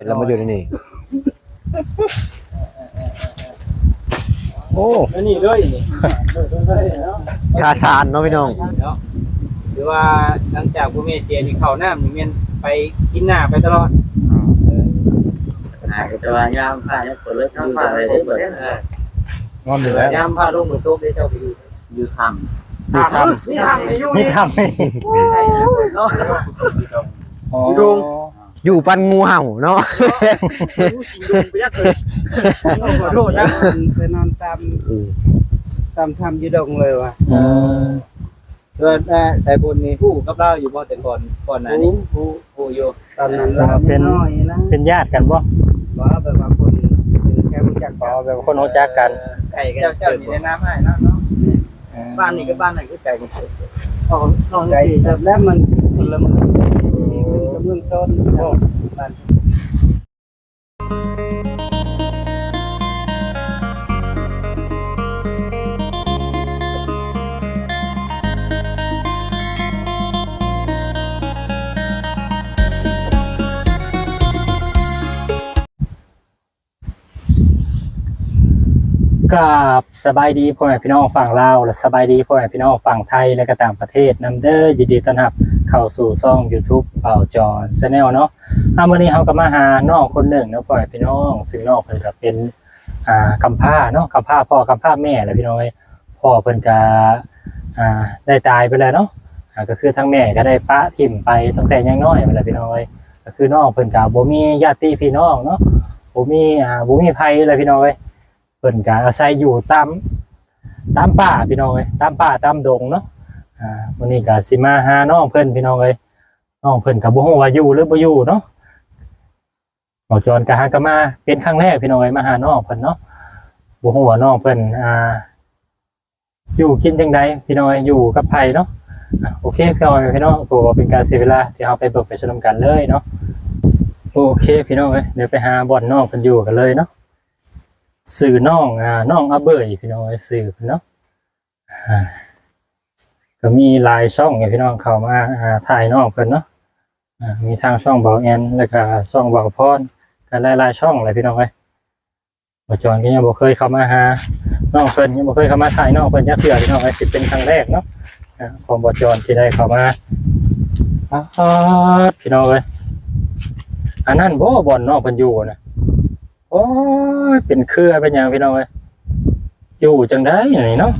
ແລ້ວມາຢູ່ໃນນີ້. ໂອ້ ອັນນີ້ເລີຍນີ້ ທ່າຊານເນາະພີ່ນ້ອງເນາະ. ຫຼືວ່າຫຼັງຈາກຜູ້ແມ່ເສຍນີ້ ເຂົ້ານ້ຳນີ້ແມ່ນໄປກິນໜ້າໄປຕະຫຼອດ. ເອີ ໜ້າກໍແຕ່ວ່າຍາມພາຍັງເປີດເລີຍ ທາງພາໄດ້ເປີດ. ເອີ ນອນຢູ່ແລ້ວ ຍາມພາລົງຝົນຕົກເດ້ ເຈົ້າໄປຢູ່ ຢູ່ຖ້ຳ ຢູ່ຖ້ຳ ມີຖ້ຳໃຫ້ຢູ່ ມີຖ້ຳໃຫ້ ໃຊ່ເນາະ. ອໍ ຢູ່ດົງ ຢູ່ປານງູເຫົ່າເນາະ. ເອີ ຢູ່ສິງດົງໄປຈັກເລີຍ ຂໍໂທດນະ. ໄປນອນຕາມ ອືມ ຕາມຖ້ຳຢູ່ດົງເລີຍວ່າ. ເອີ ເອີ ເອີ ສາຍບຸນນີ້ຮູ້ກັບລາວຢູ່ບໍ່ ແຕ່ກ່ອນ ກ່ອນໜ້ານີ້? ຮູ້ ຮູ້ ຮູ້ຢູ່. ຕອນນັ້ນລາວຍັງນ້ອຍນະ. ເປັນຍາດກັນບໍ່? ບໍ່ ແບບວ່າຄົນ ເປັນແຄ່ຮູ້ຈັກກັນ. ອໍ ແບບວ່າຄົນຮູ້ຈັກກັນ. ເອີ ໃກ້ກັນ. ເຈົ້າ ເຈົ້ານີ້ແນະນຳອ້າຍເນາະ. ແມ່ນ. ເອີ ບ້ານນີ້ກັບບ້ານນັ້ນຄືໄກກັນ? ອອກ ອອກໄກເຕີບແລ້ວ ມັນສຸດລະເມືອງ ເມືອງຊົນ. ໂອ້ ບ້ານ ກາບສະບາຍດີພໍ່ແມ່ພີ່ນ້ອງຝັ່ງລາວ ແລະ ສະບາຍດີພໍ່ແມ່ພີ່ນ້ອງຝັ່ງໄທ ແລະ ກໍຕ່າງປະເທດນຳເດີ. ຍິນດີຕ້ອນຮັບເຂົ້າສູ່ຊ່ອງ YouTube ບ່າວຈອນ Channel ເນາະ. ອ່າ ມື້ນີ້ເຮົາກໍມາຫານ້ອງຄົນໜຶ່ງເນາະ ພໍ່ແມ່ພີ່ນ້ອງ, ຊຶ່ງນ້ອງເພິ່ນກໍເປັນ ອ່າ ກຳພ້າເນາະ, ກຳພ້າພໍ່ກຳພ້າແມ່ແຫຼະພີ່ນ້ອງເອີຍ. ພໍ່ເພິ່ນກະ ອ່າ ໄດ້ຕາຍໄປແລ້ວເນາະ. ອ່າ ກໍຄືທາງແມ່ກໍໄດ້ປະຖິ້ມໄປຕັ້ງແຕ່ຍັງນ້ອຍພຸ້ນແຫຼະພີ່ນ້ອງເອີຍ. ກໍຄືນ້ອງເພິ່ນກະບໍ່ມີຍາດຕິພີ່ນ້ອງເນາະ, ບໍ່ມີ ອ່າ ບໍ່ມີໃຜແຫຼະພີ່ນ້ອງເອີຍ. ເພິ່ນກະອາໄສຢູ່ຕາມ ຕາມປ່າພີ່ນ້ອງເອີຍ, ຕາມປ່າຕາມດົງເນາະ. ອ່າ ມື້ນີ້ກະຊິມາຫານ້ອງເພິ່ນພີ່ນ້ອງເອີຍ. ນ້ອງເພິ່ນກະບໍ່ຮູ້ວ່າຢູ່ຫຼືບໍ່ຢູ່ເນາະ. ບ່າວຈອນກໍຫາກໍມາເປັນຄັ້ງແລກພີ່ນ້ອງເອີຍ, ມາຫານ້ອງເພິ່ນເນາະ. ບໍ່ຮູ້ວ່ານ້ອງເພິ່ນ ອ່າ ຢູ່ກິນຈັ່ງໃດພີ່ນ້ອງເອີຍ, ຢູ່ກັບໃຜເນາະ. ໂອເຄພີ່ນ້ອງເອີຍ, ບໍ່ເປັນການເສຍເວລາ, ດຽວເຮົາໄປເບິ່ງໄປຊົມນຳກັນເລີຍເນາະ. ໂອເຄພີ່ນ້ອງເອີຍ, ດຽວໄປຫາບ່ອນນ້ອງເພິ່ນຢູ່ກັນເລີຍເນາະ. ຊື່ນ້ອງ ອ່າ ນ້ອງອາເບີຍພີ່ນ້ອງເອີຍ, ຊື່ເພິ່ນເນາະ. ອ່າ ກໍມີຫຼາຍຊ່ອງຢູ່ພີ່ນ້ອງເຂົ້າມາ ອ່າ ຖ່າຍນ້ອງເພິ່ນເນາະ. ອ່າ ມີທັງຊ່ອງບ່າວແອນ ແລ້ວກໍຊ່ອງບ່າວພອນ, ກໍຫຼາຍໆຊ່ອງແຫຼະພີ່ນ້ອງເອີຍ. ບ່າວຈອນກໍຍັງບໍ່ເຄີຍເຂົ້າມາຫານ້ອງເພິ່ນ, ຍັງບໍ່ເຄີຍເຂົ້າມາຖ່າຍນ້ອງເພິ່ນຈັກເທື່ອພີ່ນ້ອງເອີຍ, ຊິເປັນຄັ້ງແລກເນາະ ອ່າ ຂອງບ່າວຈອນທີ່ໄດ້ເຂົ້າມາ. ປາດ ພີ່ນ້ອງເອີຍ, ອັນນັ້ນບໍ່ ບ່ອນນ້ອງເພິ່ນຢູ່ນະ? ໂອ້ຍ ເປັນເຄືອເປັນຫຍັງພີ່ນ້ອງເອີຍ, ຢູ່ຈັ່ງໃດນີ້ເນາະ?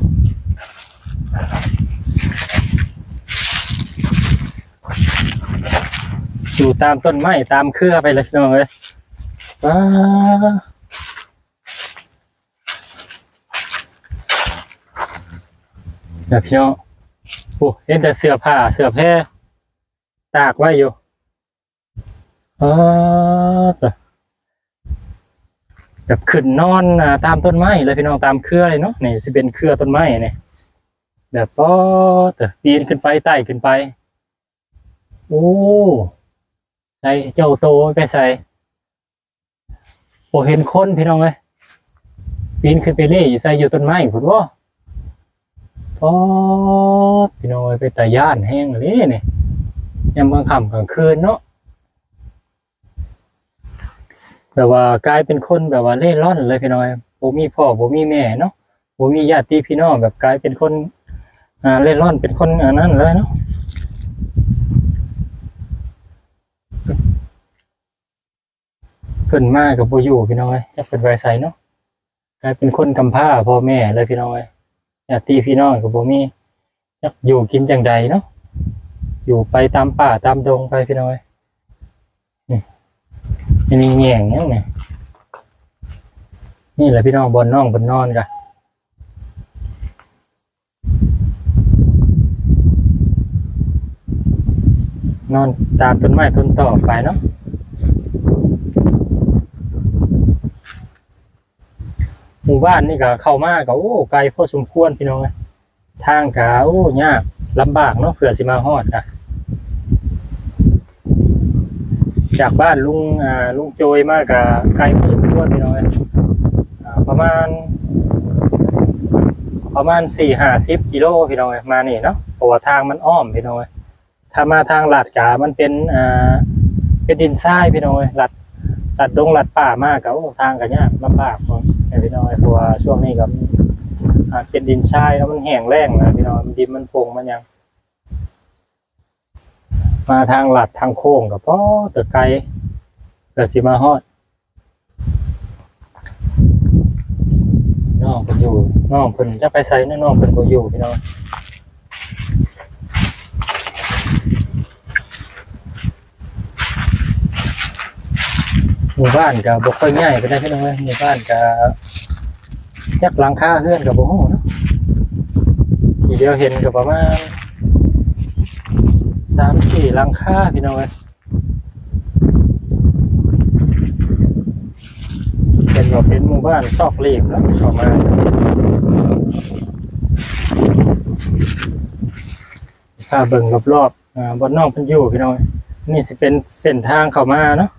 ຢູ່ຕາມຕົ້ນໄມ້ຕາມເຄືອໄປເລີຍພີ່ນ້ອງເອີຍ. ປາດ ນະພີ່ນ້ອງ, ໂອ້ ເຫັນແຕ່ເສື້ອຜ້າເສື້ອແພຕາກໄວ້ຢູ່. ອໍ ແບບຂຶ້ນນອນ ອ່າ ຕາມຕົ້ນໄມ້ເລີຍພີ່ນ້ອງ, ຕາມເຄືອເລີຍເນາະ. ນີ້ຊິເປັນເຄືອຕົ້ນໄມ້ນີ້, ແບບ ປໍ ປີນຂຶ້ນໄປ ໄຕ່ຂຶ້ນໄປ. ໂອ້ ໃສ ເຈົ້າໂຕໄປໃສ? ບໍ່ເຫັນຄົນພີ່ນ້ອງເອີຍ, ປີນຂຶ້ນໄປເລ່ຢູ່ໃສ ຢູ່ຕົ້ນໄມ້ພຸ້ນບໍ? ປອດ ພີ່ນ້ອງເອີຍ, ເປັນຕາຢ້ານແຮງອີ່ຫຼີນີ້, ຍາມກາງຄ່ຳກາງຄືນເນາະ. ແບບວ່າກາຍເປັນຄົນແບບວ່າເລ່ລ່ອນເລີຍພີ່ນ້ອງເອີຍ, ບໍ່ມີພໍ່ບໍ່ມີແມ່ເນາະ, ບໍ່ມີຍາດຕິພີ່ນ້ອງ, ແບບກາຍເປັນຄົນ ອ່າ ເລ່ລ່ອນ, ເປັນຄົນອັນນັ້ນເລີຍເນາະ. ເພິ່ນມາກໍບໍ່ຢູ່ພີ່ນ້ອງເອີຍ, ຈັກເພິ່ນໄປໃສເນາະ. ກາຍເປັນຄົນກຳພ້າພໍ່ແມ່ເລີຍພີ່ນ້ອງເອີຍ, ຍາດຕິພີ່ນ້ອງກໍບໍ່ມີ, ຈັກຢູ່ກິນຈັ່ງໃດເນາະ, ຢູ່ໄປຕາມປ່າຕາມດົງໄປພີ່ນ້ອງເອີຍ. ນີ້ ນີ້ແຍງຫຍັງນີ້? ນີ້ແຫຼະພີ່ນ້ອງ ບ່ອນນ້ອງເພິ່ນນອນກະ ນອນຕາມຕົ້ນໄມ້ຕົ້ນຕອກໄປເນາະ. ໝູ່ບ້ານນີ້ກະເຂົ້າມາກະ ໂອ້ ໄກພໍສົມຄວນພີ່ນ້ອງເອີຍ, ທາງກະ ໂອ້ ຍາກລຳບາກເນາະ ເພື່ອຊິມາຮອດກະ. ຈາກບ້ານລຸງ ອ່າ ລຸງໂຈຍມາກະໄກພໍສົມຄວນພີ່ນ້ອງເອີຍ, ອ່າ ປະມານ ປະມານສີ່ຫ້າສິບກິໂລພີ່ນ້ອງເອີຍ ມານີ້ເນາະ, ເພາະວ່າທາງມັນອ້ອມພີ່ນ້ອງເອີຍ. ຖ້າມາທາງລັດກະມັນເປັນ ອ່າ ເປັນດິນຊາຍພີ່ນ້ອງເອີຍ, ລັດ ລັດດົງລັດປ່າມາກໍ ໂອ້ ທາງກໍຍາກລຳບາກ ເນາະ ພີ່ນ້ອງເອີຍ. ເພາະວ່າຊ່ວງນີ້ກໍ ອາ ເປັນດິນຊາຍເນາະ ມັນແຫ້ງແລ້ງນະ ພີ່ນ້ອງ, ດິນມັນໂປ່ງມັນຫຍັງ. ມາທາງລັດທາງໂຄ້ງກໍພໍແຕ່ໄກ ກໍຊິມາຮອດ. ນ້ອງເພິ່ນຢູ່ ນ້ອງເພິ່ນຈັກໄປໃສເນາະ, ນ້ອງເພິ່ນບໍ່ຢູ່ ພີ່ນ້ອງ. ໝູ່ບ້ານກໍບໍ່ຄ່ອຍໃຫຍ່ປານໃດ ພີ່ນ້ອງເອີຍ. ໝູ່ບ້ານກໍຈັກຫຼັງຄາເຮືອນກໍບໍ່ຮູ້ເນາະ, ທີ່ດຽວເຫັນກໍປະມານສາມສີ່ຫຼັງຄາ ພີ່ນ້ອງເອີຍ. ເປັນວ່າເປັນໝູ່ບ້ານຊອກຫຼີກເນາະ ເຂົ້າມາ. ພາເບິ່ງລອບໆ ອາ ບ່ອນນ້ອງເພິ່ນຢູ່ ພີ່ນ້ອງ. ນີ້ຊິເປັນເສັ້ນທາງເຂົ້າມາເນາະ.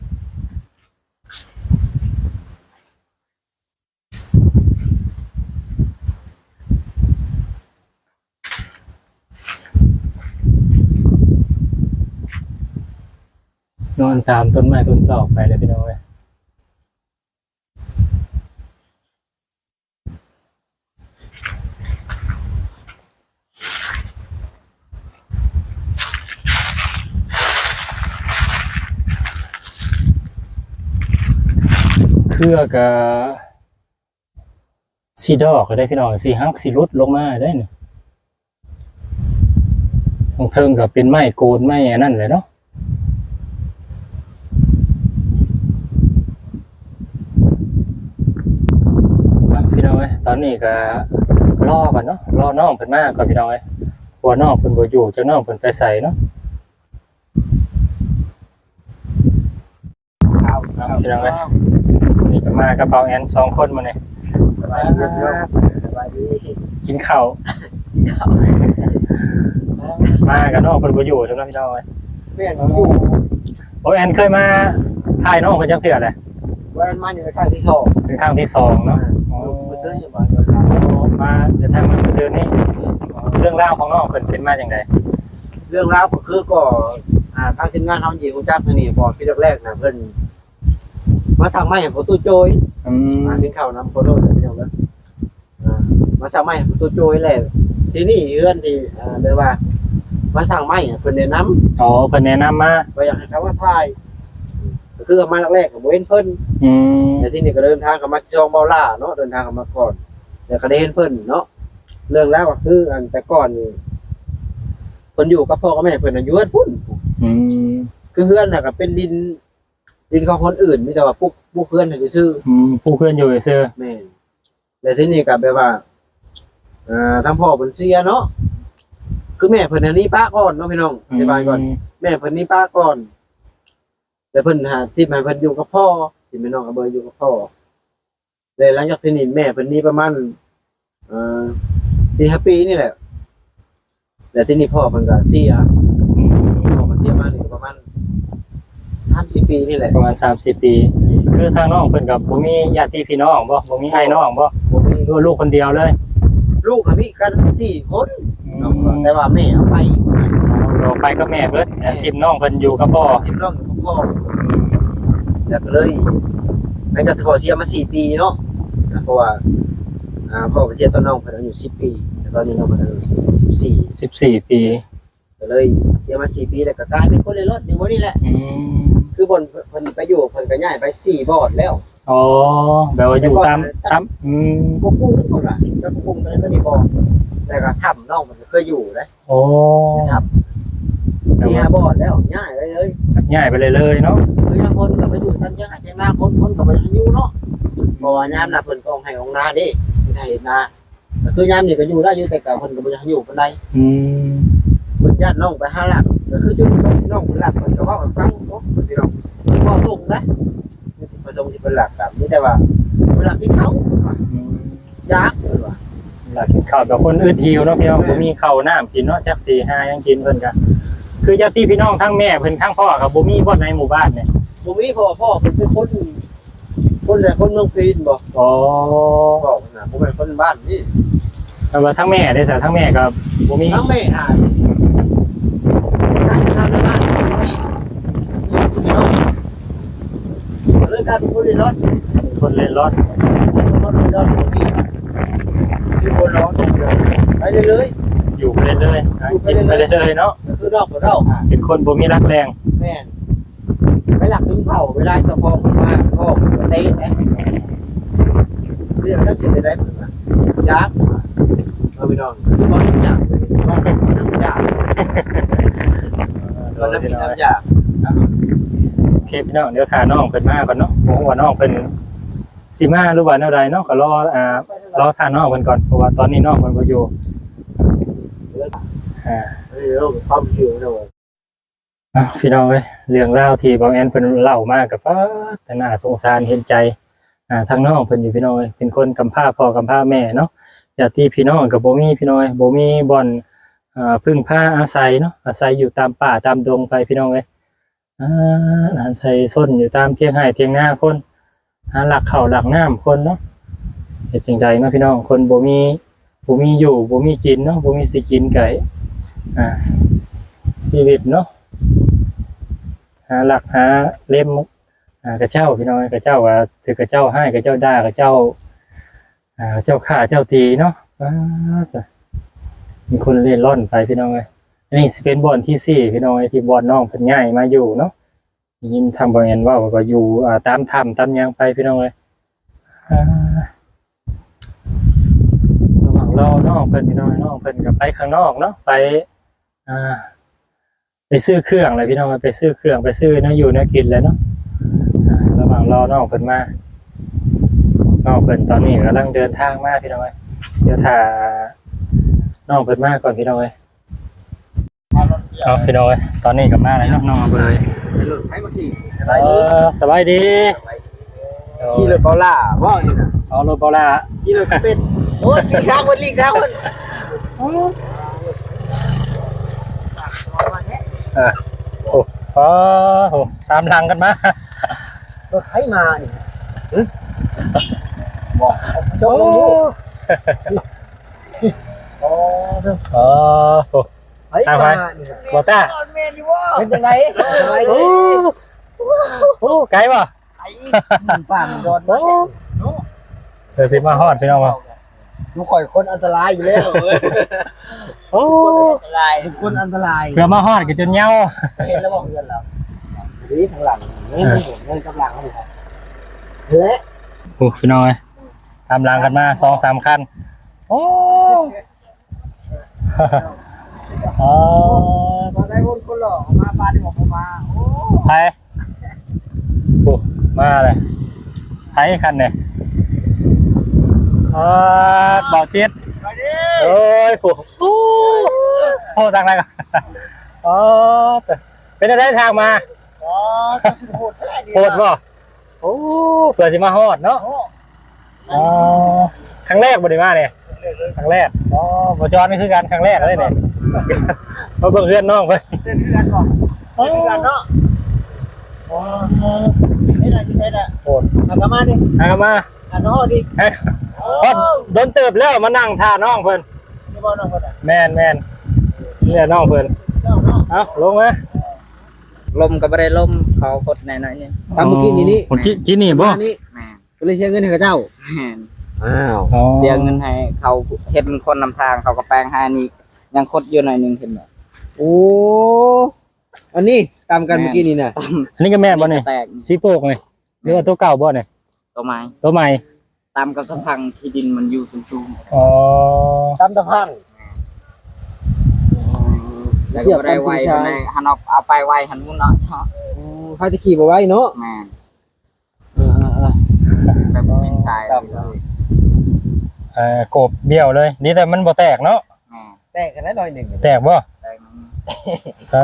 ນອນຕາມຕົ້ນໄມ້ຕົ້ນຕອກໄປເລີຍ ພີ່ນ້ອງເອີຍ. ເຄືອກະຊິດອກເດ້ພີ່ນ້ອງ, ຊິຫັກຊິຫຼຸດລົງມາເດ້ນີ້. ທາງເທິງກໍເປັນໄມ້ໂກນໄມ້ອັນນັ້ນແຫຼະເນາະ. ພີ່ນ້ອງເອີຍ ຕອນນີ້ກໍລໍກ່ອນເນາະ, ລໍນ້ອງເພິ່ນມາກ່ອນ ພີ່ນ້ອງເອີຍ. ເພາະວ່ານ້ອງເພິ່ນບໍ່ຢູ່, ຈັກນ້ອງເພິ່ນໄປໃສເນາະ. ພີ່ນ້ອງເອີຍ ນີ້ກໍມາກັບບ່າວແອນສອງຄົນມື້ນີ້. ສະບາຍດີ ສະບາຍດີ. ກິນເຂົ້າ ມາກັບນ້ອງເພິ່ນບໍ່ຢູ່ຊັ້ນເນາະ ພີ່ນ້ອງເອີຍ. ແມ່ນ ບໍ່ຢູ່. ໂອ້ ແອນເຄີຍມາຖ່າຍນ້ອງເພິ່ນຈັກເທື່ອແລ້ວ? ບໍ່ ແອນມານີ້ເປັນຄັ້ງທີສອງ ເປັນຄັ້ງທີສອງເນາະ. ອ່າ ອໍ ບໍ່ເຄີຍຢູ່ບ້ານ ມາເດີນທາງມາຊື່ໆນີ້. ເລື່ອງລາວຂອງນ້ອງເພິ່ນເປັນມາຈັ່ງໃດ? ເລື່ອງລາວກໍຄື ກໍ ອ່າ ທາງທີມງານເຮົາຊິຮູ້ຈັກນີ້ ເພາະວ່າທີແລກໆນະ ເພິ່ນມາສັ່ງໄມ້ໃຫ້ພໍ່ຕູ້ໂຈ້ຍ. ອືມ ມາກິນເຂົ້ານຳພໍ່ຕູ້ໂຈ້ຍ ພີ່ນ້ອງເດີ. ອ່າ ມາສັ່ງໄມ້ໃຫ້ພໍ່ຕູ້ໂຈ້ຍແຫຼະ. ທີນີ້ເຮືອນທີ່ ອ່າ ແບບວ່າມາສັ່ງໄມ້ ເພິ່ນແນະນຳ. ອໍ ເພິ່ນແນະນຳມາ ວ່າຢາກໃຫ້ເຂົາມາຖ່າຍ. ກໍຄືເອົາມາແລກໆກໍບໍ່ເຫັນເພິ່ນ. ອືມ ແລ້ວທີນີ້ກໍເດີນທາງເຂົ້າມາທີ່ຊ່ອງເບົາຫຼ້າເນາະ, ເດີນທາງເຂົ້າມາກ່ອນ ແລ້ວກໍໄດ້ເຫັນເພິ່ນເນາະ. ເລື່ອງລາວກໍຄື ອັນ ແຕ່ກ່ອນນີ້ ເພິ່ນຢູ່ກັບພໍ່ກັບແມ່ເພິ່ນນະ ຢູ່ເຮືອນພຸ້ນ. ອືມ ຄືເຮືອນນະກໍເປັນດິນ ດິນຂອງຄົນອື່ນ, ມີແຕ່ວ່າປຸກ ປຸກເຮືອນໃຫ້ຊື່ໆ. ອືມ ປຸກເຮືອນຢູ່ຊື່ໆ. ແມ່ນ. ແລ້ວທີນີ້ກໍແບບວ່າ ເອີ ທາງພໍ່ເພິ່ນເສຍເນາະ, ຄືແມ່ເພິ່ນນະໜີປະກ່ອນເນາະ ພີ່ນ້ອງ. ອືມ ອະທິບາຍກ່ອນ, ແມ່ເພິ່ນໜີປະກ່ອນ ແລ້ວເພິ່ນຫາ ຖິ້ມໃຫ້ເພິ່ນຢູ່ກັບພໍ່, ຖິ້ມໃຫ້ນ້ອງອາເບີຢູ່ກັບພໍ່. ແລ້ວຫຼັງຈາກທີ່ນີ້ແມ່ເພິ່ນໜີປະມານ ເອີ ສີ່ຫ້າປີນີ້ແຫຼະ. ແລ້ວທີນີ້ພໍ່ເພິ່ນກໍເສຍ. ອືມ ພໍ່ເພິ່ນເສຍມານີ້ປະມານສາມສີ່ປີນີ້ແຫຼະ. ປະມານສາມສີ່ປີ ອືມ ຄືທາງນ້ອງເພິ່ນກໍບໍ່ມີຍາດຕິພີ່ນ້ອງບໍ່? ບໍ່ມີອ້າຍນ້ອງບໍ່? ບໍ່ມີ. ລູກຄົນດຽວເລີຍ? ລູກກໍມີກັນສີ່ຄົນ. ອືມ ແຕ່ວ່າແມ່ເອົາໄປ ເອົາໄປກັບແມ່ເບິດ. ແມ່ ຖິ້ມນ້ອງເພິ່ນຢູ່ກັບພໍ່. ຖິ້ມນ້ອງຢູ່ກັບພໍ່. ແລ້ວກໍເລີຍ ຫຼັງຈາກທີ່ພໍ່ເສຍມາສີ່ປີເນາະ, ເພາະວ່າ ອ່າ ພໍ່ເພິ່ນເສຍຕອນນ້ອງເພິ່ນອາຍຸສິບປີ, ແລ້ວຕອນນີ້ນ້ອງເພິ່ນອາຍຸສິບສີ່ ສິບສີ່ປີ. ກໍເລີຍເສຍມາສີ່ປີ ແລ້ວກໍກາຍເປັນຄົນເລ່ລ່ອນຢູ່ບ່ອນນີ້ແຫຼະ. ອືມ ຄືບ່ອນເພິ່ນໄປຢູ່ ເພິ່ນກໍຍ້າຍໄປສີ່ບ່ອນແລ້ວ. ອໍ ແບບວ່າຢູ່ຕາມ ຕາມ ອືມ ກົກກຸງພຸ້ນລະ, ແລ້ວກົກກຸງຕົວນີ້ ຕົວນີ້ບໍ່ ແລ້ວກໍຖ້ຳນ້ອງເພິ່ນກໍເຄີຍຢູ່ເດ້. ໂອ້ ຖ້ຳ ແຕ່ວ່າ ທີ່ຫາບໍ່ແລ້ວ ຍ້າຍໄປເລີຍ ຍ້າຍໄປເລີຍເນາະ. ຄືຢ່າງຄົນກໍໄປຢູ່ຕາມແຄມໄຮ່ແຄມນາ ຄົນ ຄົນກໍບໍ່ຢາກຢູ່ເນາະ, ເພາະວ່າຍາມໜ້າຝົນກໍອອກໄຮ່ອອກນາເດ້ ເຮັດໄຮ່ເຮັດນາ. ກໍຄືຍາມນີ້ກໍຢູ່ໄດ້ຢູ່ ແຕ່ກໍເພິ່ນກໍບໍ່ຢາກໃຫ້ຢູ່ປານໃດ. ອືມ ເພິ່ນຢ້ານນ້ອງໄປຫາລັກ, ກໍຄືຈຸດປະສົງທີ່ນ້ອງເພິ່ນລັກ ເພິ່ນກໍເວົ້າໃຫ້ຟັງເນາະ ພີ່ນ້ອງ. ເວົ້າຕົງນະ ຈຸດປະສົງທີ່ເພິ່ນລັກ ກໍມີແຕ່ວ່າເພິ່ນລັກກິນເຂົ້າ. ອືມ ຢາກເພິ່ນວ່າ ຢາກກິນເຂົ້າແບບຄົນອຶດຫິວເນາະ ພີ່ນ້ອງ. ແມ່ນ ບໍ່ມີເຂົ້ານ້ຳກິນເນາະ, ຈັກຊິຫາຫຍັງກິນ. ເພິ່ນກໍຄືຍາດຕິພີ່ນ້ອງ ທັງແມ່ເພິ່ນ ທັງພໍ່ກໍບໍ່ມີບໍ່ໃນໝູ່ບ້ານນີ້? ບໍ່ມີ, ເພາະວ່າພໍ່ເພິ່ນເປັນຄົນ ຄົນໃດ ຄົນເມືອງພີນບໍ່? ອໍ ພໍ່ເພິ່ນນະ ບໍ່ແມ່ນຄົນບ້ານນີ້. ແຕ່ວ່າທັງແມ່ເດ້ຊະ? ທັງແມ່ກໍບໍ່ມີ. ທັງແມ່ຫາ ຫາຢູ່ທາງໃນບ້ານ ພີ່ນ້ອງ ກໍເລີຍ ເປັນຄົນເລ່ຮ່ອນ ເປັນຄົນເລ່ຮ່ອນ ເປັນຄົນເລ່ຮ່ອນ ບໍ່ມີ ຊິບໍ່ນອນ ໄປເລື້ອຍໆ ຢູ່ໄປເລື້ອຍໆ ຫາກິນໄປເລື້ອຍໆເນາະ ຄືນອກບໍ່ເທົ່າ ເປັນຄົນບໍ່ມີຫຼັກແຫຼ່ງ ແມ່ນ ໄປລັກກິນເຂົ້າ ເວລາເຈົ້າຂອງເພິ່ນມາ ກໍເຕະ ເລື່ອງນັ້ນເຮັດໄດ້ ຢາກ ເອົາ ພີ່ນ້ອງ ຄືບໍ່ຢາກ ຢາກ ໂດຍ ໂດຍ ໂອເຄພີ່ນ້ອງ ດຽວຖ້ານ້ອງເພິ່ນມາກ່ອນເນາະ ບໍ່ຮູ້ວ່ານ້ອງເພິ່ນຊິມາ ຫຼືວ່າແນວໃດເນາະ ກໍລໍ ອ່າ ລໍຖ້ານ້ອງເພິ່ນກ່ອນ ເພາະວ່າຕອນນີ້ນ້ອງເພິ່ນບໍ່ຢູ່ ອ່າ ເອີ ຄວາມຫິວເນາະ. ອ້າວ ພີ່ນ້ອງເອີຍ ເລື່ອງລາວທີ່ບ່າວແອນເພິ່ນເລົ່າມາກໍ ປາດ ຕາໜ້າສົງສານເຫັນໃຈ ອ່າ ທາງນ້ອງເພິ່ນຢູ່ ພີ່ນ້ອງເອີຍ ເປັນຄົນກຳພ້າພໍ່ກຳພ້າແມ່ເນາະ ຍາດຕິພີ່ນ້ອງກໍບໍ່ມີ ພີ່ນ້ອງເອີຍ ບໍ່ມີບ່ອນ ເອີ ເພິ່ງພາອາໄສເນາະ ອາໄສຢູ່ຕາມປ່າຕາມດົງໄປ ພີ່ນ້ອງເອີຍ ອ່າ ອາໄສຊົນຢູ່ຕາມທຽງໄຮ່ທຽງນາຄົນ ຫາລັກເຂົ້າລັກນ້ຳຄົນເນາະ ເຮັດຈັ່ງໃດເນາະພີ່ນ້ອງ ຄົນບໍ່ມີ ບໍ່ມີຢູ່ ບໍ່ມີກິນເນາະ ບໍ່ມີຊິກິນກໍ ອ່າ ຊີວິດເນາະ ຫາລັກຫາເລັມ ອ່າ ຂະເຈົ້າ ພີ່ນ້ອງ ຂະເຈົ້າວ່າຖືກຂະເຈົ້າຮ້າຍ ຂະເຈົ້າດ່າ ຂະເຈົ້າ ອ່າ ເຈົ້າຂ້າເຈົ້າຕີເນາະ ປາດ ມີຄົນເລ່ຮ່ອນໄປ ພີ່ນ້ອງເອີຍ ອັນນີ້ຊິເປັນບ່ອນທີສີ່ ພີ່ນ້ອງເອີຍ ທີ່ບ່ອນນ້ອງເພິ່ນຍ້າຍມາຢູ່ເນາະ ໄດ້ຍິນທາງບ່າວແອນເວົ້າ ກໍຢູ່ ອ່າ ຕາມຖ້ຳຕາມຫຍັງໄປ ພີ່ນ້ອງເອີຍ ອ່າ ລະຫວ່າງລໍນ້ອງເພິ່ນ ພີ່ນ້ອງ ນ້ອງເພິ່ນກໍໄປຂ້າງນອກເນາະ ໄປ ອ່າ ໄປຊື້ເຄື່ອງແຫຼະ ພີ່ນ້ອງ ໄປຊື້ເຄື່ອງ ໄປຊື້ແນວຢູ່ແນວກິນແຫຼະເນາະ ອ່າ ລະຫວ່າງລໍນ້ອງເພິ່ນມາ ນ້ອງເພິ່ນຕອນນີ້ກຳລັງເດີນທາງມາ ພີ່ນ້ອງເອີຍ ດຽວຖ້ານ້ອງເພິ່ນມາກ່ອນ ພີ່ນ້ອງເອີຍ. ເອົາ ພີ່ນ້ອງເອີຍ ຕອນນີ້ກໍມາແລ້ວເນາະ ນ້ອງເອີຍ ເອີ ສະບາຍດີ ຂີ່ລົດເບົາຫຼ້າບໍ່ນີ້ນະ ເອົາ ລົດເບົາຫຼ້າ ຂີ່ລົດເປັນ ໂອ້ຍ ຫຼີກທາງເພິ່ນ ຫຼີກທາງເພິ່ນ ເອີ ໂອ້ ໂອ້ ຕາມຫຼັງກັນມາ ລົດໃຜມານີ້ ຮຶ ບໍ່ ໂອ້ ໂອ້ ເອີ ໂອ້ ໃຜ ທາງໃຜ ມານີ້ ບໍ່ຕ້າ ແມ່ນຢູ່ບໍ່ ເປັນຈັ່ງໃດ ໂອ້ ສະບາຍດີ ໂອ້ ໂອ້ ໄກບໍ່ ໄກ ປ່າມັນດອນ ໂອ້ ເນາະ ເພື່ອຊິມາຮອດ ພີ່ນ້ອງ ເນາະ ຄືຂ້ອຍຄົນອັນຕະລາຍຢູ່ແລ້ວ ໂອ້ ຄົນອັນຕະລາຍ ຄົນອັນຕະລາຍ ເພື່ອມາຮອດກໍຈົນເຫງົາ ເຫັນແລ້ວບໍ່ເຮືອນລາວ ນີ້ທາງຫຼັງ ເອີ ເຮືອນກັບຫຼັງ ແລະ ໂອ້ ພີ່ນ້ອງເອີຍ ຕາມຫຼັງກັນມາສອງສາມຄັນ ໂອ້ ອໍ ມາໄດ້ຄົນ ຄົນຫຼໍ່ມາປານນີ້ບໍ່ມາ ໂອ້ ໃຜ ໂອ້ ມາເລີຍ ໃຜຄັນນີ້ ອໍ ບ່າວຈິດ ໂອ້ຍ ໂອ້ ໂອ້ ທາງໃດ ອໍ ເປັນຈັ່ງໃດທາງມາ ອໍ ເຈົ້າຊິໂຫດແທ້ນີ້ ໂຫດບໍ່? ໂອ້ ເພື່ອຊິມາຮອດເນາະ ໂອ້ ອໍ ຄັ້ງແລກບໍ່ໄດ້ມານີ້ ຄັ້ງແລກເລີຍ ຄັ້ງແລກ ອໍ ບໍ່ຈອນນີ້ຄືກັນ ຄັ້ງແລກເລີຍນີ້ ມາເບິ່ງເຮືອນນ້ອງເພິ່ນ ເຮືອນຄືກັນບໍ່ ເຮືອນຄືກັນເນາະ ອໍ ເຮັດອະໄລ ເຮັດອະ ໂອ້ ຫາກະມານີ້ ຫາກະມາ ຫາກະຮອດອີກ ຮອດ ໂອ້ ດົນເຕີບແລ້ວ ມານັ່ງຖ້ານ້ອງເພິ່ນ ນີ້ບໍ່ນ້ອງເພິ່ນ ແມ່ນໆ ນີ້ແຫຼະນ້ອງເພິ່ນ ເຈົ້າເນາະ ເອົ້າ ລົງມາ ລົມກໍບໍ່ໄດ້ລົມ ເຂົາກົດແນ່ໜ້ອຍໜຶ່ງ ຕາມມື້ກີ້ນີ້ນີ້ ໂອ້ ກິນ ກິນນີ້ບໍ່ ແມ່ນ ກໍເລີຍເສຍເງິນໃຫ້ເຂົາເຈົ້າ ແມ່ນ ອ້າວ ອໍ ເສຍເງິນໃຫ້ເຂົາ ເຮັດມັນຄົນນຳທາງ ເຂົາກໍແປງໃຫ້ ອັນນີ້ຍັງຄົດຢູ່ໜ້ອຍໜຶ່ງ ເຫັນບໍ່ ໂອ້ ອັນນີ້ຕຳກັນມື້ກີ້ນີ້ນະ ແມ່ນ ອັນນີ້ກໍແມ່ນບໍ່ນີ້ ແຕກນີ້ ສີໂປກນີ້ ຫຼືວ່າໂຕເກົ່າບໍ່ນີ້ ໂຕໃໝ່ ໂຕໃໝ່ ຕຳກັບຕະພັງ ທີ່ດິນມັນຢູ່ສູງໆ ອໍ ຕຳຕະພັງ ແລ້ວກໍບໍ່ໄດ້ໄວປານໃດ ຫັ້ນເອົາ ເອົາໄປໄວຫັ້ນໝູ່ເນາະ ອືມ ໃຜແຕ່ຂີ່ບໍ່ໄວເນາະ ແມ່ນ ເອີໆໆ ແບບບໍ່ແມ່ນສາຍ ເອີ ໂກບບ້ຽວເລີຍ ດີແຕ່ມັນບໍ່ແຕກເນາະ ແມ່ນ ແຕກກັນໜ້ອຍໜຶ່ງ ແຕກບໍ່? ແຕກໜ້ອຍໜຶ່ງ ເອີ ເອີ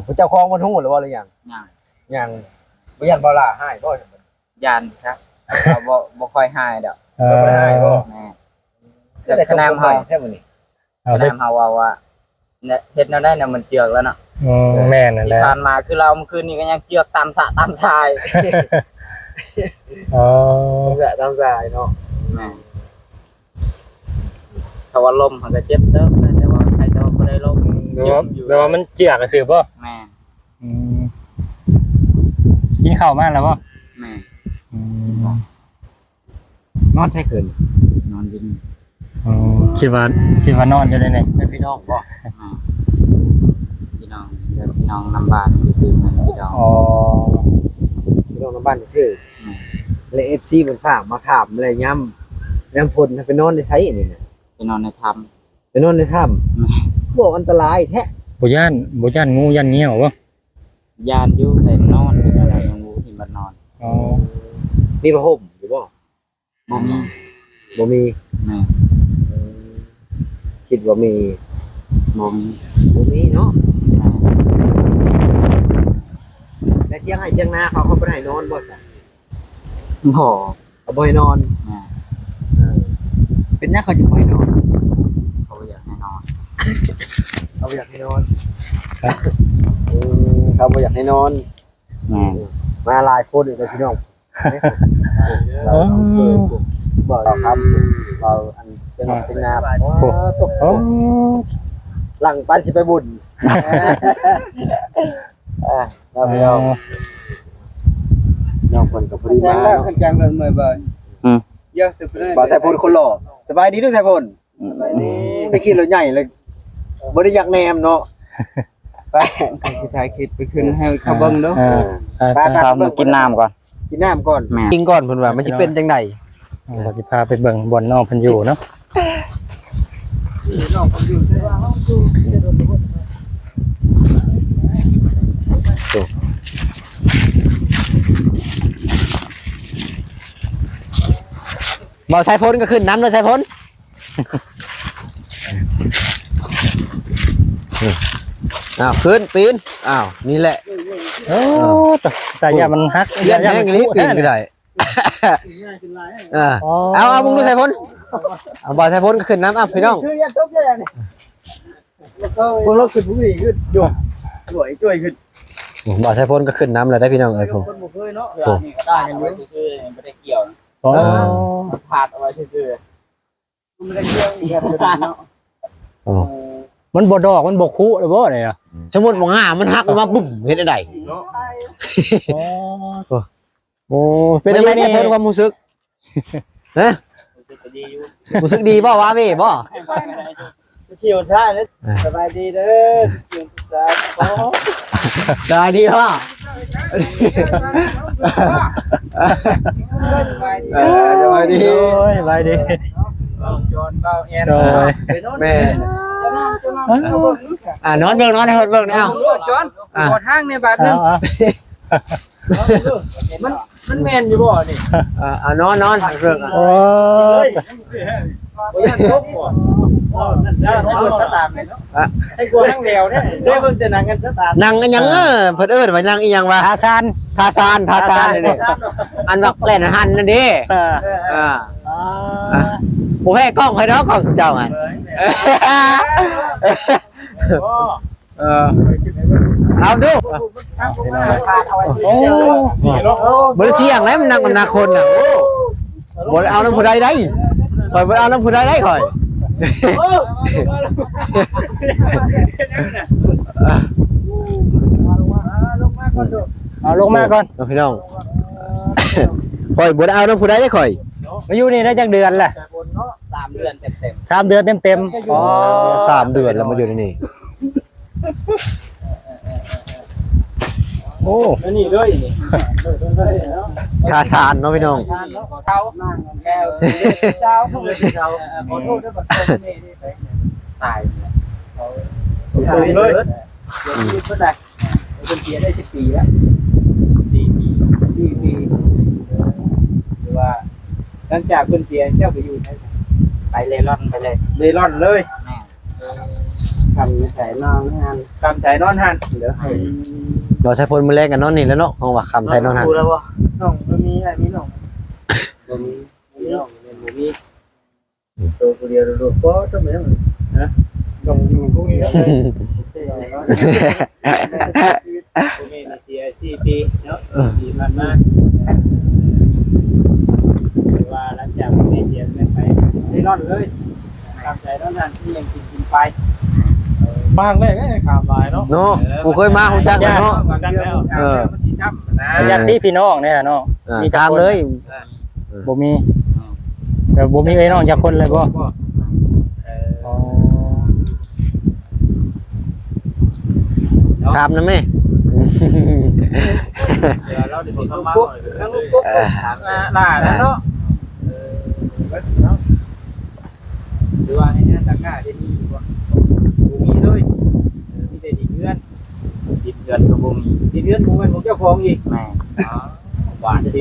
ຜູ້ເຈົ້າຂອງເພິ່ນຮູ້ແລ້ວບໍ່ ຫຼືຍັງ? ຍັງ ຍັງ ບໍ່ຢ້ານບໍ່ຫຼ້າຮ້າຍບໍ່? ຢ້ານຄັບ ເຂົາບໍ່ ບໍ່ຄ່ອຍຮ້າຍດອກ ເອີ ບໍ່ຄ່ອຍຮ້າຍບໍ່? ແມ່ນ ແຕ່ຂະແນນເຮົາ ແທ້ມື້ນີ້ ຂະແນນເຮົາເວົ້າວ່າ ເຮັດແນວໃດນະ ມັນເຈື່ອກແລ້ວເນາະ ອືມ ແມ່ນນັ້ນແຫຼະ ທີ່ຜ່ານມາຄືລາວມື້ຄືນນີ້ກໍຍັງເຈື່ອກຕາມສະຕາມສາຍ ອໍ ຕາມສະຕາມສາຍເນາະ ແມ່ນ ຖ້າວ່າລົ້ມມັນກໍເຈັບເຕີບ ແຕ່ວ່າໃຜຈະວ່າບໍ່ໄດ້ລົ້ມ ແບບວ່າ ແບບວ່າມັນເຈື່ອກຊື່ບໍ່? ແມ່ນ ອືມ ກິນເຂົ້າມາແລ້ວບໍ່? ແມ່ນ ນອນໃສຄືນ? ນອນຢູ່ນີ້. ອໍ ຄິດວ່າ ຄິດວ່ານອນຢູ່ໃນນີ້. ເປັນພີ່ນ້ອງບໍ່? ອ່າ ພີ່ນ້ອງ ເປັນພີ່ນ້ອງນຳບ້ານຊື່ໆ ພີ່ນ້ອງ. ອໍ ພີ່ນ້ອງນຳບ້ານຊື່ໆ. ແມ່ນ. ແລະ ເອັຟຊີ ເພິ່ນຝາກມາຖາມແລະ ຍາມ ຍາມຝົນໄປນອນໃນໃສນີ້ນະ? ໄປນອນໃນຖ້ຳ. ໄປນອນໃນຖ້ຳ. ແມ່ນ. ບໍ່ອັນຕະລາຍແທ້. ບໍ່ຢ້ານ ບໍ່ຢ້ານງູຢ້ານງຽວບໍ່? ຢ້ານຢູ່ ແຕ່ນອນ ເປັນອະໄລ ຍັງບໍ່ເຫັນມັນນອນ. ອໍ ມີຜ້າຫົ່ມຢູ່ບໍ່? ບໍ່ມີ. ບໍ່ມີ. ແມ່ນ. ເອີ ຄິດວ່າມີ. ບໍ່ມີ. ບໍ່ມີເນາະ. ແມ່ນ. ແຕ່ທຽງໄຮ່ທຽງນາເຂົາ ເຂົາບໍ່ໄດ້ໃຫ້ນອນບໍ່ຊະ? ບໍ່. ເຂົາບໍ່ໃຫ້ນອນ. ແມ່ນ. ເອີ ເປັນຫຍັງເຂົາຈຶ່ງບໍ່ໃຫ້ນອນ? ເຂົາບໍ່ຢາກໃຫ້ນອນ. ເຂົາບໍ່ຢາກໃຫ້ນອນ. ໂອ້ ເຂົາບໍ່ຢາກໃຫ້ນອນ. ແມ່ນ. ມາຫຼາຍຄົນເດ້ພີ່ນ້ອງ. ເອີ ເວົ້າຄຳ ເວົ້າອັນເປັນ ເປັນນາ. ໂອ້ ໂອ້ ຫຼັງປານຊິໄປບຸນ. ອ່າ ເນາະພີ່ນ້ອງ. ອໍ ນ້ອງເພິ່ນກໍພໍດີມາເນາະ. ຄັນຈ້າງເລີຍເມື່ອຍບໍ່? ອືມ. ເອີ ບໍ່ ສາຍພົນຄົນຫຼໍ່. ສະບາຍດີເດີ້ ສາຍພົນ. ອືມ. ໄປຂີ່ລົດໃຫຍ່ເລີຍ ບໍ່ໄດ້ຢາກແນມເນາະ. ໄປ ຂ້ອຍຊິຖ່າຍຄລິບໄປຂຶ້ນໃຫ້ເຂົາເບິ່ງເດີ້. ເອີ ໄປ ໄປ ໄປ ໄປ ໄປກິນນ້ຳກ່ອນ. ກິນນ້ຳກ່ອນ. ແມ່ນ. ກິນກ່ອນ ເພິ່ນວ່າມັນຊິເປັນຈັ່ງໃດ. ເອີ ເຮົາຊິພາໄປເບິ່ງບ່ອນນ້ອງເພິ່ນຢູ່ເນາະ. ບ່າວສາຍພົນກໍຂຶ້ນນຳເດີ້ ສາຍພົນ. ອ້າວ ຂຶ້ນ ປີນ. ອ້າວ ນີ້ແຫຼະ. ໂອ້ ຕາ ຕາຢ້ານມັນຫັກ. ຢ້ານແຮງອີ່ຫຼີ ປີນກໍໄດ້. ເອີ ອໍ ເອົາ ເອົາ ເບິ່ງດູ ສາຍພົນ. ເອົາ ບ່າວສາຍພົນກໍຂຶ້ນນຳ. ເອົາ ພີ່ນ້ອງ ເບິ່ງລາວຂຶ້ນຜູ້ນີ້ຄືໂດດ ໂດດຈ້ວຍຂຶ້ນ. ໂອ້ ບ່າວສາຍພົນກໍຂຶ້ນນຳແລ້ວໄດ໋ ພີ່ນ້ອງເອີຍ. ໂອ້ ຄົນບໍ່ເຄີຍເນາະ ເວລານີ້ກໍຕ່າງກັນຢູ່ ບໍ່ໄດ້ກ່ຽວ. ອໍ ເອີ ພາດເອົາໄວ້ຊື່ໆ. ອໍ ມັນບໍ່ດອກ ມັນບໍ່ຄຸແລ້ວບໍ່ນີ້ນະ? ສົມມຸດບັກຫຍ້າມັນຫັກອອກມາ ບຶ້ມ ເຮັດຈັ່ງໃດເນາະ? ອໍ ໂອ້ ເປັນຈັ່ງໃດ ສາຍພົນ ຄວາມຮູ້ສຶກ? ຮະ? ຮູ້ສຶກດີບໍ່? ວາເວບໍ່? ສະບາຍດີເດີ້ ສະບາຍດີ. ສະບາຍດີພໍ່. ເອີ ສະບາຍດີ. ໂອ້ຍ ສະບາຍດີ ເບົາຈອນ ເບົາແອນ. ໂດຍ ແມ່ນ. ອ່າ ນອນເບິ່ງ ນອນໃຫ້ເພິ່ນເບິ່ງແນ່. ເອົາ ເບົາຈອນ ຂໍທາງແນ່ບາດໜຶ່ງ. ມັນ ມັນແມ່ນຢູ່ບໍ່ນີ້? ເອີ ເອົາ ນອນ ນອນໃຫ້ເບິ່ງ. ໂອ້ ບໍ່ຢ້ານຕົກບໍ່? ເອີ ນັ້ນ ເບິ່ງສະຕາມເນາະ. ໃຫ້ກວ່າທາງແຫຼວເດ້ ໄດ້ເບິ່ງແຕ່ໜັງກັນສະຕາມ. ໜັງອີ່ຫຍັງ? ເອີ ເພິ່ນເອີ້ນວ່າໜັງອີ່ຫຍັງວະ? ທາຊານ ທາຊານ ທາຊານນີ້ເດ້. ອັນບັກແລ່ນຫັນນັ້ນເດ້. ເອີ ເອີ ບໍ່ແພ້ກ້ອງຂ້ອຍດອກ ກ້ອງເຈົ້າຫັ້ນ. ເອີ ເອົາດູ. ໂອ້ ບໍ່ໄດ້ທ່ຽງໃດ ມັນນັກ ມັນນັກຄົນນະ. ໂອ້ ບໍ່ໄດ້ເອົານຳຜູ້ໃດໄດ໋ ຂ້ອຍບໍ່ໄດ້ເອົານຳຜູ້ໃດໄດ໋ ຂ້ອຍ. ເອົາລົງມາກ່ອນ ເອົາລົງມາກ່ອນ ພີ່ນ້ອງ. ຂ້ອຍບໍ່ໄດ້ເອົານຳຜູ້ໃດໄດ໋ ຂ້ອຍ. ມາຢູ່ນີ້ໄດ້ຈັກເດືອນລະ? ສາມເດືອນເຕັມໆ. ສາມເດືອນເຕັມໆ. ອໍ ສາມເດືອນແລ້ວມາຢູ່ໃນນີ້. ໂອ້ ອັນນີ້ເລີຍນີ້ ທ່າຊານເນາະ ພີ່ນ້ອງ. ເຂົາ ສາວ ສາວ ຂໍໂທດເດີ້ ບັດແມ່ໄປຕາຍ ເຂົາເຄີຍເລີຍ. ອືມ ເພິ່ນເສຍໄດ້ຈັກປີແລ້ວ? ສີ່ປີ. ສີ່ປີ. ເອີ ຄືວ່າຫຼັງຈາກເພິ່ນເສຍ ເຈົ້າໄປຢູ່ໃສ? ໄປເລ່ລ່ອນໄປເລີຍ. ເລ່ລ່ອນເລີຍ. ແມ່ນ. ເອີ ຄ່ຳໃສນອນຫັ້ນ ຄ່ຳໃສນອນຫັ້ນ. ໂດຍ. ອືມ ບໍ່ໃສພົນ ມື້ແລງກໍນອນນີ້ແຫຼະເນາະ ເພາະວ່າຄ່ຳໃສນອນຫັ້ນ. ຮູ້ແລ້ວບໍ່? ນ້ອງບໍ່ມີ ອ້າຍມີນ້ອງ? ບໍ່ມີ. ມີນ້ອງແມ່ນບໍ່ມີ. ໂຕຜູ້ດຽວໂດດໆ ບໍ່ຕ້ອງແມ່ນ. ຮະ? ຕ້ອງຢູ່ຜູ້ດຽວເລີຍ. ຜູ້ແມ່ນີ້ເສຍສີ່ປີເນາະ ເອີ ປີຜ່ານມາ. ຖືວ່າຫຼັງຈາກຜູ້ແມ່ເສຍແມ່ນໄປເລ່ລ່ອນເລີຍ. ຕາມໃຈເນາະ ນັ້ນຄືຍັງກິນກິນໄປ. ເອີ ມາຄັ້ງແລກເດ້ ຂາມຫຼາຍເນາະ. ເນາະ ເອີ ບໍ່ເຄີຍມາ ຮູ້ຈັກແລ້ວເນາະ. ເອີ ຊ້ຳນະ ຍາດຕິພີ່ນ້ອງເດ້ເນາະ ເອີ ມີຈັກຄົນ ຖາມເລີຍ ເອີ ບໍ່ມີ ອືມ ແບບບໍ່ມີເອື້ອຍນ້ອງຈັກຄົນເລີຍບໍ່? ບໍ່ ເອີ ອໍ ເນາະ ຖາມນຳແມ່ ເອີ ເຮົາໄດ້ເປັນລູກກົກ ທັງລູກກົກ ເອີ ທັງຫຼານເນາະ ເອີ ເນາະ ຫຼືວ່າໃຫ້ງານຕາກລ້າໄດ້ມີຢູ່ບໍ່? ບໍ່ມີເລີຍ ເອີ ມີແຕ່ດິນເຮືອນ ດິນເຮືອນກໍບໍ່ມີ ດິນເຮືອນບໍ່ແມ່ນຂອງເຈົ້າຂອງອີກ ແມ່ນ ອໍ ບ້ານທີ່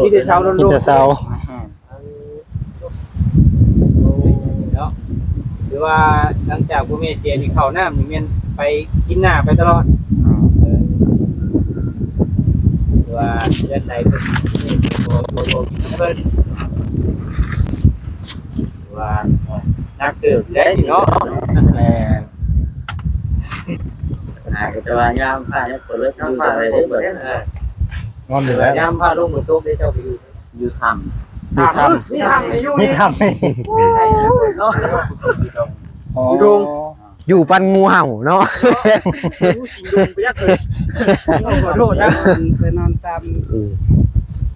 ມີແຕ່ເສົາລ້ວນໆ ມີແຕ່ເສົາ ແມ່ນ ເນາະ ຫຼືວ່າຫຼັງຈາກພໍ່ແມ່ເສຍນີ້ ເຂົ້ານ້ຳນີ້ແມ່ນໄປກິນໜ້າໄປຕະຫຼອດ ແມ່ນ ເອີ ຫຼືວ່າເຮືອນໃດເພິ່ນບໍ່ ບໍ່ ບໍ່ກິນເພິ່ນ ວ່າໜັກເຕີບໄດ້ເນາະ ແມ່ນ ໜັກ ແຕ່ວ່າຍາມຟ້າຍັງເປີດ ຍາມຟ້າຍັງເປີດ ເອີ ນອນຢູ່ແລ້ວ ຍາມຟ້າລົງຝົນຕົກເດ້ ເຈົ້າໄປຢູ່ ຢູ່ຖ້ຳ ຢູ່ຖ້ຳ ມີຖ້ຳໃຫ້ຢູ່ ມີຖ້ຳໃຫ້ ເນາະ ອໍ ຢູ່ດົງ ຢູ່ປານງູເຫົ່າເນາະ ງູສິງດົງໄປຈັກເລີຍ ຂໍໂທດນະ ໄປນອນຕາມ ອືມ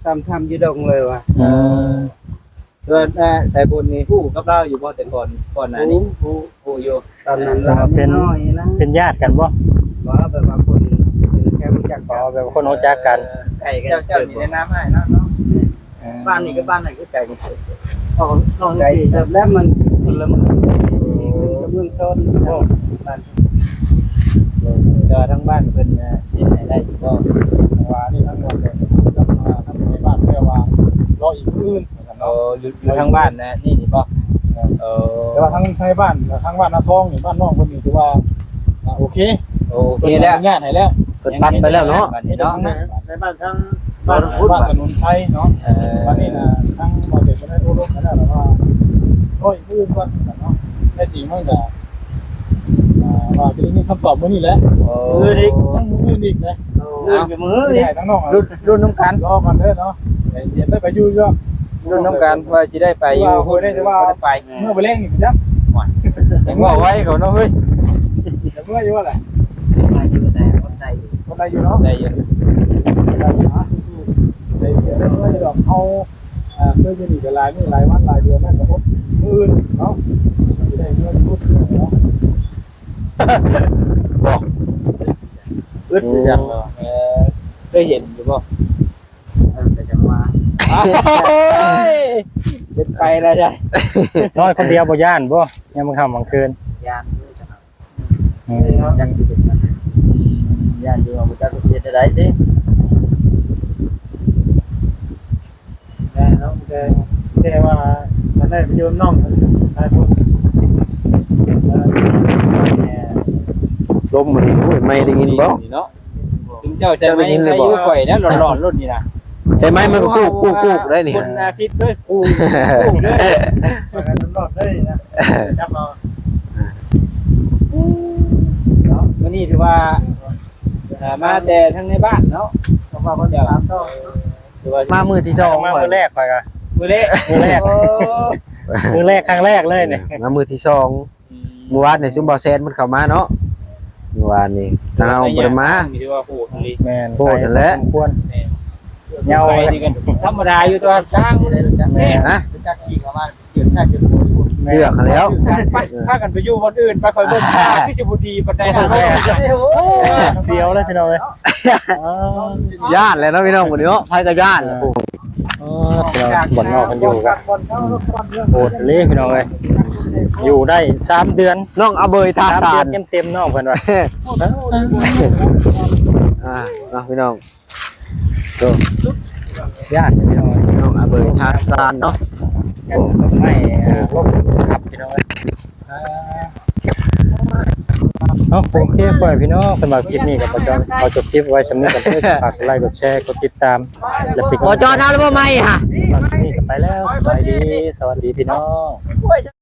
ຕາມຖ້ຳຢູ່ດົງເລີຍວ່າ ເອີ ແຕ່ວ່າ ອ່າ ສາຍບຸນນີ້ຮູ້ກັບລາວຢູ່ບໍ່ ແຕ່ກ່ອນ ກ່ອນໜ້ານີ້? ຮູ້ ຮູ້ ຮູ້ຢູ່ ຕອນນັ້ນລາວຍັງນ້ອຍນະ ເປັນຍາດກັນບໍ່? ບໍ່ ແບບວ່າຄົນ ເປັນແຄ່ຮູ້ຈັກກັນ ອໍ ແບບວ່າຄົນຮູ້ຈັກກັນ ເອີ ໃກ້ກັນ ເຈົ້າ ເຈົ້ານີ້ແນະນຳອ້າຍເນາະ ເນາະ ເອີ ບ້ານນີ້ກັບບ້ານນັ້ນຄືໃກ້ກັນ ອໍ ໃກ້ເຕີບແລ້ວ ມັນຄົນລະເມືອງ ຄົນລະເມືອງຊົນ ບ້ານ ແຕ່ວ່າທາງບ້ານເພິ່ນນະ ເຮັດໃຫ້ໄດ້ຢູ່ບໍ່? ເພາະວ່ານີ້ທາງບ້ານເພິ່ນ ທາງແມ່ບ້ານແລ້ວວ່າ ລໍອີກມື້ອື່ນ ວ່າຊັ້ນເນາະ ເອີ ຢູ່ ຢູ່ທາງບ້ານນະ ນີ້ ນີ້ບໍ່? ເອີ ເອີ ແຕ່ວ່າທາງໄທບ້ານ ທາງບ້ານນາທອງນີ້ ບ້ານນ້ອງເພິ່ນນີ້ຖືວ່າ ອ່າ ໂອເຄ ໂອເຄແລ້ວ ເພິ່ນອະນຸຍາດໃຫ້ແລ້ວ ເພິ່ນປັດໄປແລ້ວເນາະ ບັດນີ້ເນາະ ໃນບ້ານທາງ ບ້ານ ບ້ານຖະໜົນໄທເນາະ ເອີ ບັດນີ້ນະ ທາງບໍ່ເປັນບໍ່ໄດ້ໂອ້ລົມກັນແລ້ວ ແຕ່ວ່າ ໂອ້ຍ ມື້ອື່ນກ່ອນເນາະ ແທ້ຈິງມັນກະ ອ່າ ວ່າຈະໄດ້ຍິນຄຳຕອບມື້ນີ້ແຫຼະ ໂອ້ ມື້ອື່ນອີກ ຍັງມື້ອື່ນອີກນະ ມື້ອື່ນກໍມື້ອື່ນອີກ ໃຫ້ທາງນ້ອງ ລຸ້ນ ລຸ້ນນຳກັນ ລໍກ່ອນເດີເນາະ ໄດ້ ໄດ້ໄປຢູ່ຢູ່ ລຸ້ນນຳກັນວ່າຊິໄດ້ໄປຢູ່ ວ່າບໍ່ໄດ້ ແຕ່ວ່າ ບໍ່ໄດ້ໄປ ເມື່ອບໍ່ແລງນີ້ຈັກ ໂອ້ຍ ຍັງເວົ້າໄວເຂົາເນາະເຮີ້ຍ ຈະເມື່ອຢູ່ແຫຼະ ໄດ້ຢູ່ ແຕ່ຄົນໄດ້ຢູ່ ຄົນໄດ້ຢູ່ເນາະ ໄດ້ຢູ່ ໄດ້ຢູ່ນະ ສູ້ໆ ໄດ້ ໄດ້ເມື່ອຢູ່ດອກ ເຮົາ ອ່າ ເຄີຍຢູ່ນີ້ກໍຫຼາຍມື້ຫຼາຍວັນຫຼາຍເດືອນແລ້ວ ກໍອົດມື້ອື່ນເນາະ ຊິໄດ້ເມື່ອຢູ່ເນາະ ບໍ່ ອືມ ເອີ ເຄີຍເຫັນຢູ່ບໍ່? ເອີ ກໍຈັ່ງວ່າ ໂອ້ຍ ເປັນໄປແລ້ວຈ້ະ ນອນຄົນດຽວບໍ່ຢ້ານບໍ່? ຍາມຄ່ຳກາງຄືນ ຢ້ານຢູ່ ອືມ ຈັກຊິເປັນຈັ່ງໃດ ອືມ ຢ້ານຢູ່ ບໍ່ຈັກຊິເຮັດແນວໃດຕິ ແມ່ນເນາະ ແຕ່ ແຕ່ວ່າ ມັນໄດ້ໄປຢູ່ນຳນ້ອງ ສາຍບຸນ ລົມມື້ນີ້ ໂອ້ຍ ໄມໄດ້ຍິນບໍ່? ເນາະ ເຈົ້າໃຊ້ໄມ ເຈົ້າໄດ້ຍິນຫຼືບໍ່? ຢູ່ ຂ້ອຍນະ ຮ້ອນໆ ລົດນີ້ນະ ໃຊ້ໄມມັນກໍກູກໆໆ ໄດ້ນີ້ ຄົນອາທິດເລີຍ ກູກໆ ເລີຍ ຂ້ອຍກໍຮ້ອນເລີຍນະ ຈັບເອົາ ເນາະ ມື້ນີ້ຖືວ່າ ອ່າ ມາແຕ່ທາງໃນບ້ານເນາະ ເພາະວ່າເພິ່ນຖາມຕໍ່ ຖືວ່າ ມາມື້ທີສອງ ມາມື້ແລກ ຂ້ອຍກໍ ມື້ແລກ ມື້ແລກ ໂອ້ ມື້ແລກ ຄັ້ງແລກເລີຍນີ້ ເອີ ມາມື້ທີສອງ ອືມ ມື້ວານນີ້ຊຸມບ່າວແຊນເພິ່ນເຂົ້າມາເນາະ ມື້ວານນີ້ ທາງເຮົາບໍ່ໄດ້ມາ ຖືວ່າໂຫດອີ່ຫຼີ ແມ່ນ ໂຫດຫັ້ນແຫຼະ ແມ່ນ ເຫງົາ ໄປນີ້ກໍທຳມະດາຢູ່ ແຕ່ວ່າທາງ ແມ່ນ ຮະ ຈັກຂີ່ເຂົ້າມາ ເກືອກຫັ້ນແລ້ວ ໄປ ພາກັນໄປຢູ່ບ່ອນອື່ນ ໄປ ຂ້ອຍເບິ່ງ ຄືຊິບໍ່ດີປານໃດນະ ໂອ້ ສຽວເລີຍພີ່ນ້ອງເອີຍ ຢ້ານແຫຼະເນາະພີ່ນ້ອງ ມື້ນີ້ເນາະ ໃຜກໍຢ້ານແຫຼະ ເອີ ພີ່ນ້ອງ ບ່ອນນອກເພິ່ນຢູ່ກໍໂຫດອີ່ຫຼີພີ່ນ້ອງເອີຍ ຢູ່ໄດ້ສາມເດືອນ ນ້ອງອາເບີຍທ່າຊານ ສາມເດືອນເຕັມໆ ນ້ອງເພິ່ນວ່າ ອ່າ ເນາະພີ່ນ້ອງ ໂອ້ ຢ້ານພີ່ນ້ອງເອີຍ ນ້ອງອາເບີຍທ່າຊານເນາະ ໂອ້ ຕົ້ນໄມ້ ອ່າ ລົບທັບພີ່ນ້ອງເອີຍ ເອົາ ໂອເຄ ພໍ່ແມ່ພີ່ນ້ອງ ສຳລັບຄລິບນີ້ກໍຂໍຈົບ ຂໍຈົບຄລິບໄວ້ສ່ຳນີ້ກ່ອນເດີ ຝາກກົດໄລ ກົດແຊ ກົດຕິດຕາມ ແລະ ເປັນກຳລັງໃຈ ບໍ່ຈອດເອົາແລ້ວບໍ່ໃໝ່ຫະ ສຳລັບຄລິບນີ້ກໍໄປແລ້ວ ສະບາຍດີ ສະຫວັດດີພີ່ນ້ອງ.